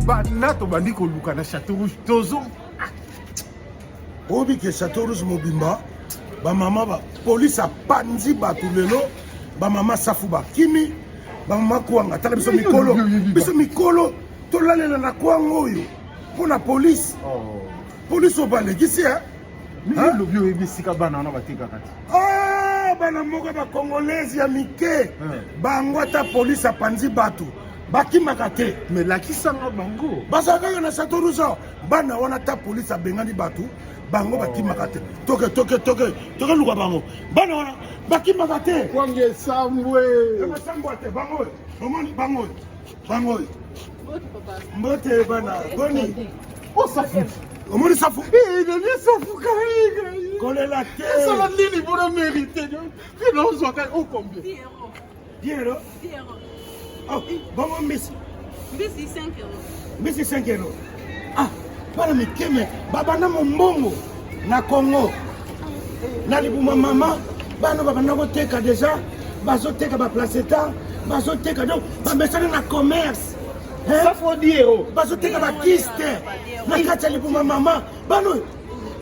Banda tobandi koluka na Chateau Rouge tozo oyebi ke Chateau Rouge mobimba bamama ba polise apanzi bato lelo bamama safu bakimi bamama kwanga tala biso mikolo biso mikolo tolalela na kwanga oyo mpo na polise oh. polise oyo balekisi lobi oyebi esika bana wana batekaka te ah, bana moko bacongolaise ya mike bango ata polise apanzi bato bakimaka te me lakisanga bango bazala kaka na chateau rouge bana wana ata polise abengani bato bango bakimaka te toke toke toke toke luka bango bana wana bakimaka te kwange esambwe esambwa te bango oyo omoni bango oyo bango oyo mbote bana boni osafu omoni safu eleli safu kai kolela te esala nini mpona mérite mpe naozwaka o combien 10 euros Oh, bongo mbisi. Mbisi 5 euros. Mbisi 5 euros. Ah, bana mikeme babanda mombongo na Congo. Na libuma mama bana babanda koteka deja bazoteka ba placenta bazoteka donc bamesana na commerce. Ça faut dire. Bazoteka ba kiste na kati ya libuma mama bana oyo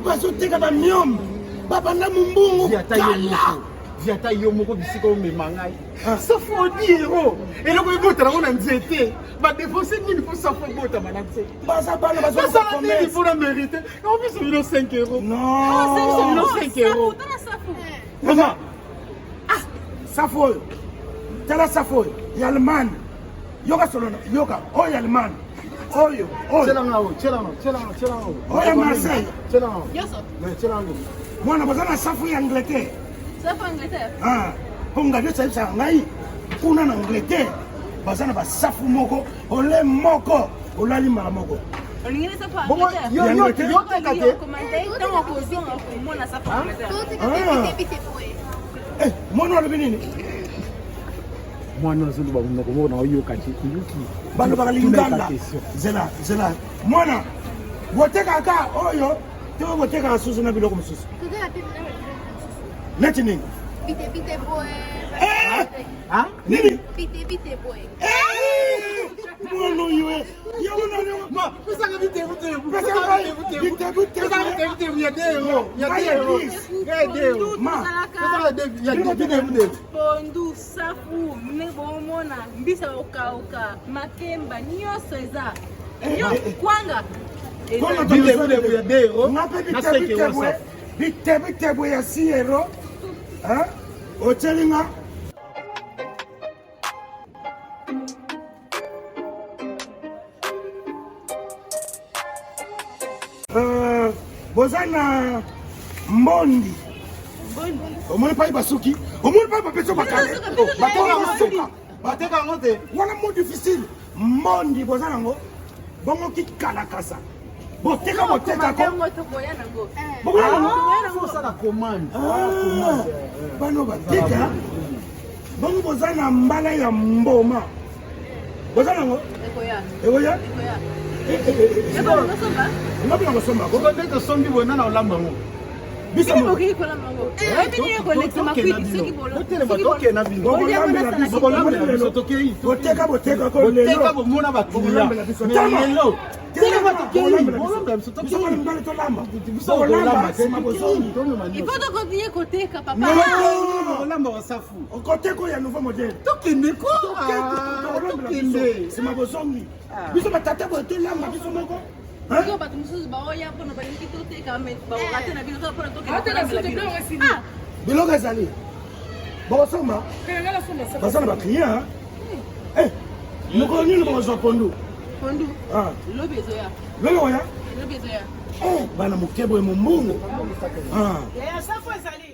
bazoteka ba miombe babanda mombongo kala. Viata yo moko bisika omema ngai ah. safu odi hero eloko ebotana ngo na nzete badepense nini mpo safu ebotama na nzete baza bana bazosala nini mpo na merite naopesa bino 5 euro non bino 5 euro mama ah, safu oyo tala safu oyo ya allemagne yoka solo yoka oyo ya allemagne oyo oyo oyo marseille mwana baza na safu ya angleterre safu angleterre ah mpo ngai nyonso ayebisaka ngai kuna na angleterre baza na basafu moko ole moko olali mbala moko mwana alobi nini mwana azoloba monoko moko na oyoka te oyoki balobaka lingala zela zela mwana botekaka oyo to botekaka susu na biloko mosusu neti nini eh! nini eh! mwana oyo eh! pesaka bitebu ya dero ya dero ya dero pondu safu ndenge bomona mbisa okauka makemba nyonso eza kwanga bitebitebwe ya siero otyeli nga Euh, boza na mbondi omoni pai basuki omoni pai bapesi bakale basuka bateka yango te wana mo difficile mbondi boza nango bongo kikalakasa boteka boteka ko bokoya nango osala commande ah, bano bateka bongo boza na mbala ya mboma boza nango ekoya nga mpe nakosomba nde tosombi boye nana olamba yango boteka boteka kolelo bomona bakliya lelo Il faut donc continuer koteka papa. Olamba wasafu. Okoteka oyo ya nouveau modèle. Tokende ko. Tokende. Sima bozongi. Biso batata boye tolamba biso moko. Sikoyo bato mosusu baoya mpona balingi toteka me baorate na bino mpona tokende. Biloko ezali. Bokosomba. Baza na baclient. Eh, mokolo nini bokozwa pondu? Pondu. Ah. Lobi ezoya. Lobi oya? Lobi ezoya. Eh, bana moke boye mombongo. Ah. Ya safu ezali.